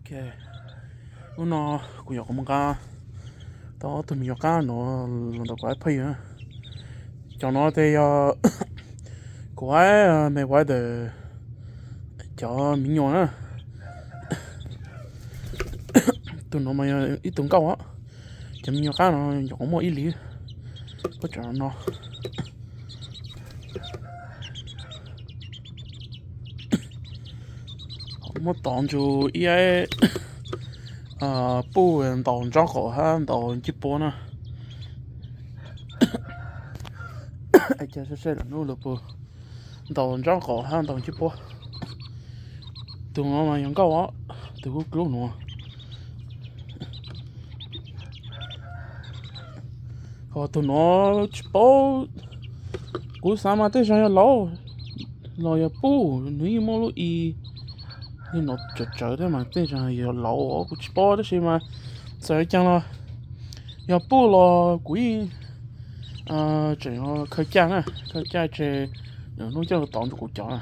Ok, hnub no kuv yuav mus nqa tau ob tug me nyuam qab no los ntawm kuv ib phooj ywg. Cov no ces yog kuv ib me Mayweather cov me nyuam na. Tus no mas yog ib tug nkauj os. Cov me nyuam qab no nyuam qhuav muaj ib hlis, puab tsam no muab tov ntsug ib puj ntaus ntsob qaum hab ntaus ncej puab na. Cas sab sab lawm nub lawv puas ntaus ntsob qaum hab ntaus ncej puab. Tus no mas yog nkauj os, tus kub dlub nuav. Ho tus nuav tsis paub, kuv xav mas tej zag yog laus los yog puj, nws yeej muaj lub i li no tsawv tsawv thiab mas tej zag yog laus os kuv tsis paub tab sis mas txawm caag los yog puj los kuv yeej tseem khaws caj na, khaws caj tseg, hnub coj tov nrug kuv cov na.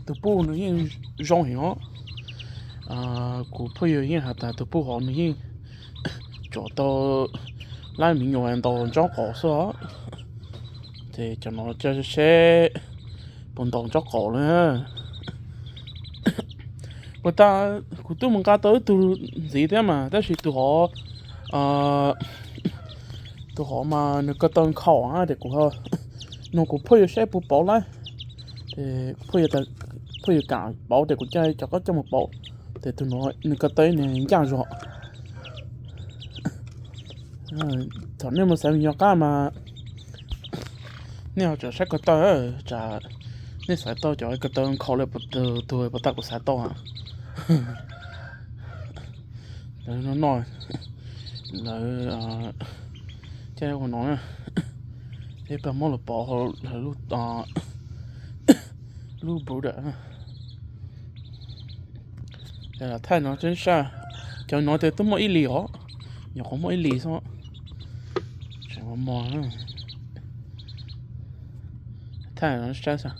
Tus puj nws yeej zoo heev os. Kuv phooj ywg yeej has tas tus puj hov nws yeej tsuam tau laib me nyuam ntaus ntsob qaum xwb os. Ces cov no coj seb puas ntaus ntsob qaum na. Puas tas, kuv twb mus nqa tau ib tug ntxiv thiab mas tab sis tus hov, tus hov mas nws ko taw nkhaus na, ces kuv nug kuv phooj ywg saib puas pauv lawm. Phooj ywg kam pauv ces kuv coj cov qab coj mus pauv, ces tus no nws ko taw nws ncaj zog. Thaum nej mus xaiv me nyuam qab mas nej ho tseem saib ko taw, tsam nej xaiv tau cov ko taw nkhaus li tus puas tas kuv xaiv tau. Lawv no, lawv coj ua no na, peb pab muab los pauv hauv lub, lub brooder. Thaij no sab, cov no ces twb muaj ib hlis os, nyuam qhuav muaj ib hlis xwb. Tseem mos mos. Thaij no sab,